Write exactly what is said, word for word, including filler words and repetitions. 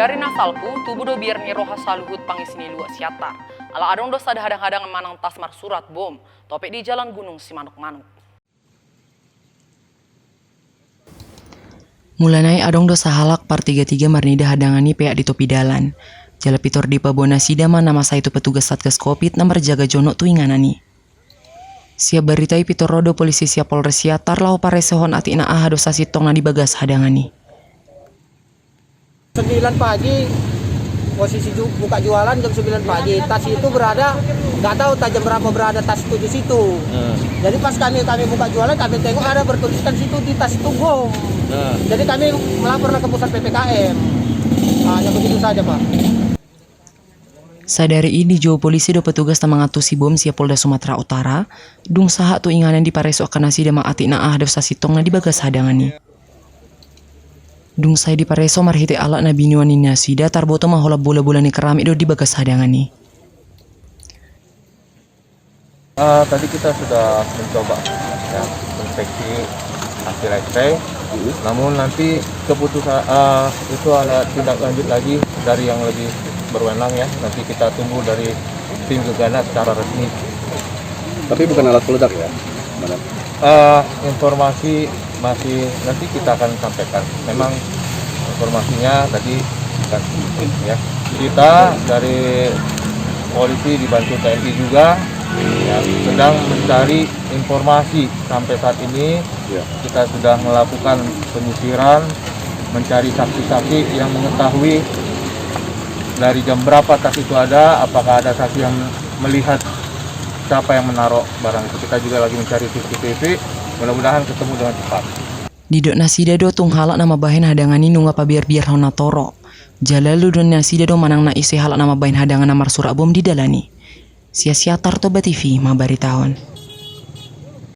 Dari na salpu, tubu do biar ni roha saluhut pangisi ni luat Siantar. Ala adong do sada hadang-hadang manang tas marsurat bom, topet di Jalan Gunung Simanuk-manuk. Mulana i adong do sahalak partiga-tiga marnida hadangan i peak di topi dalan. Jala pintor dipaboa nasida ma na masa i tu petugas Satgas Covid na marjaga jonok tu inganan i. Sian barita i pintor ro do polisi sian Polres Siantar laho paresohon atik na aha do sasintongna di bagas hadangan i. Sembilan pagi, posisi ju-, buka jualan jam sembilan pagi. Tas itu berada, nggak tahu tas jam berapa berada tas itu di situ. Hmm. Jadi pas kami, kami buka jualan, kami tengok ada bertuliskan situ di tas itu bom. Hmm. Jadi kami melaporlah ke pusat P P K M. Hanya begitu saja, Pak. Sadari i dijou polisi do petugas na mangantusi bom sian Polda Sumatera Utara, dung sahat tu inganan dipareso angka nasida ma atik na aha do sasintongna di bagas hadangan i. Dung sae dipareso marhite alat na binoan ni nasida, tarboto ma holan bola-bola ni keramik do di bagas hadangan i. Eh, tadi kita sudah mencoba, ya, inspeksi hasil X-ray. Hmm. Namun nanti keputusan, eh, itu ada tindak lanjut lagi dari yang lebih berwenang, ya. Nanti kita tunggu dari tim gegana secara resmi. Tapi bukan alat peledak, ya? Mana? Eh, informasi masih nanti kita akan sampaikan. Memang informasinya tadi bukan, ya. Kita dari polisi dibantu T N I juga, ya, sedang mencari informasi sampai saat ini. Ya. Kita sudah melakukan penyisiran, mencari saksi-saksi yang mengetahui dari jam berapa tas itu ada, apakah ada saksi yang melihat siapa yang menaruh barang itu. Kita juga lagi mencari C C T V, mudah-mudahan ketemu dengan cepat. Didok nasida do tung halak na mambahen hadangan i nunga pabiar-biarhon na torop. Jala ludon nasida do manang na ise halak na mambahen hadangan na marsurat bom di dalan i. Sian Siantar, Toba T V mambaritahon.